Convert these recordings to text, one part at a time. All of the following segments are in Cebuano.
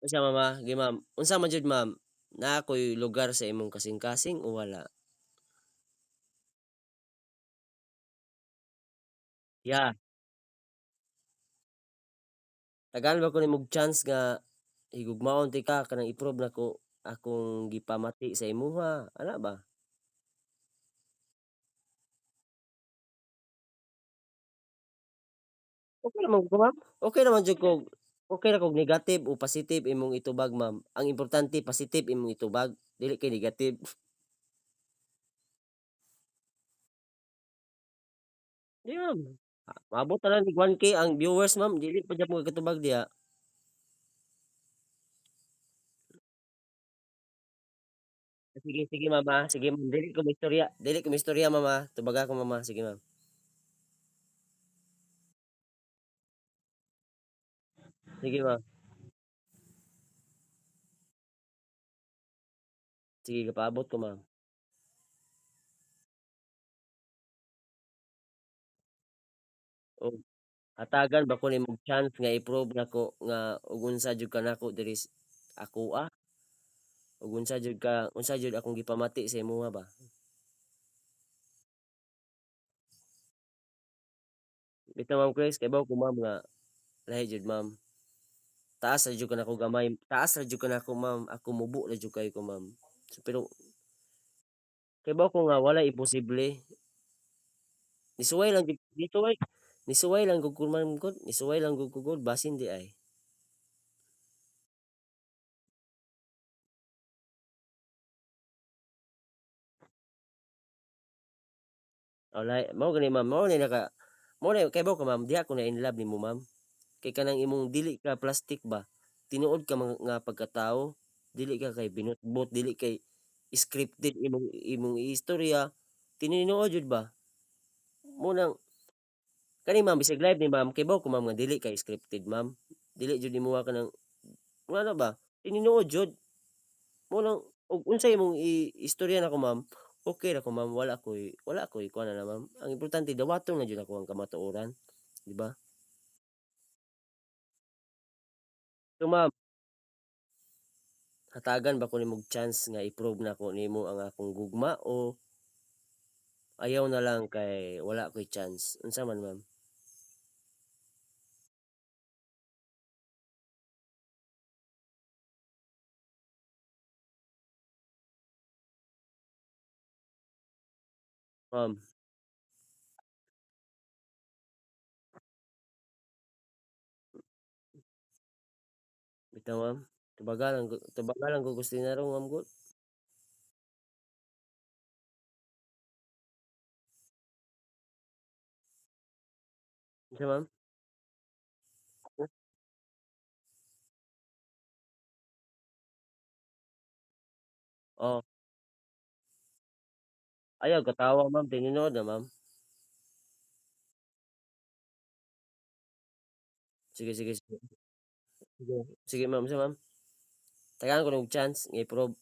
Unsa, mama? Gi ma'am, unsa man jud, ma'am? Naa koy lugar sa imong kasing-kasing o wala? Yeah. Tagaan ba ko nimog chance nga higugmaon tika kanang i-prove nako akong gipamati sa imuha ana ba? Okey ra man ko, ma'am, okey ra man jud kog okey ra kog negative o positive imong itubag, ma'am, ang importante positive imong itubag dili kay negative. Di ma'am, moabot na lang nig 1K ang viewers, ma'am, dili pa gyud mo katubag diha. Sige, sige ma'am, sige ma'am, dili ko moistorya, dili ko moistorya, ma'am, tubaga ko, ma'am, sige, ma'am. Sige, ma'am. Sige gapaabot ko, ma'am. Og hatagan ba ko nimog chance nga i-prove nako nga ug unsa jud kanako diri akoa? Ug unsa jud ka unsa jud akong gipamati sa imuha ba? Bitaw, Ma'am Chris, kahibaw ko, ma'am, nga lahi jud, ma'am. Taas ra jud kanako gamay, taas ra jud kanako, ma'am, ako mubo ra jud kaayo ko, ma'am. Pero kahibaw ko nga walay imposible. Nisuway lang gyud nisuway nisuway lang gud ko, ma'am, gud, nisuway lang gud ko gud basin diay. Walay mao gani, ma'am, mao ni naka mao ni kahibaw ka, ma'am, diha ko na inlove nimo, ma'am, kay kanang imong dili ka plastic ba, tinuod ka man nga pagkatawo, dili ka kay binutbot, dili kay scripted imong imong istorya, tinuod jud ba. Mao nang kani, ma'am, bisag live ni, ma'am, kahibaw ko, ma'am, nga dili kay scripted, ma'am, dili jud nimoha kanang ingana ba, tinuod jud. Mao nang ug unsay imong i-istorya nako, ma'am, okey ra ko, ma'am, wala ko'y kuan ana, ma'am, ang importante dawaton na jud nako ang kamatuoran, 'di ba? So, ma'am, hatagan ba ko nimog chance nga i-prove nako nimo ang akong gugma o ayaw na lang kay wala ko'y chance, unsa man, ma'am? Ma'am. Bitaw, ma'am, tubaga lang gud ko tinarong, ma'am, gud. Unsa, ma'am? Oh. Ayaw katawa, ma'am, tinuod na, ma'am. Sige, sige, sige. Sige, sige, ma'am, unsa, ma'am? Tagaan ko og chance nga i-prove.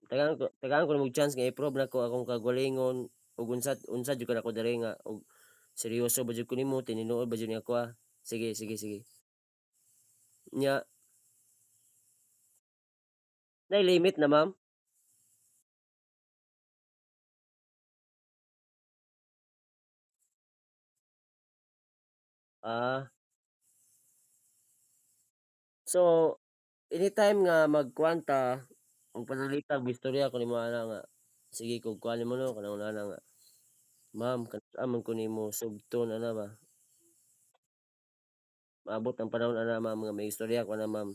Tagaan ko nimog chance nga i-prove nako akong kaugalingon ug unsa unsa jud kanako diri nga og seryoso ba jud ko nimo, tinuod ba jud ni ako, ah. Sige, sige, sige. Nya Naay limit na, ma'am? Ah. So, anytime nga magkuan ta og pananglitan moistorya ko nimo ana nga sige kog kuan nimo 'no kanang ingon ana nga, "Ma'am kan-a man ko nimo sugton" ana ba. Moabot ang panahon ana, ma'am, nga maistorya ko ana, ma'am.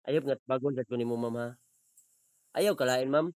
Ayop nga tubagon sad ko nimo, ma'am, ha. Ayaw kalain, ma'am.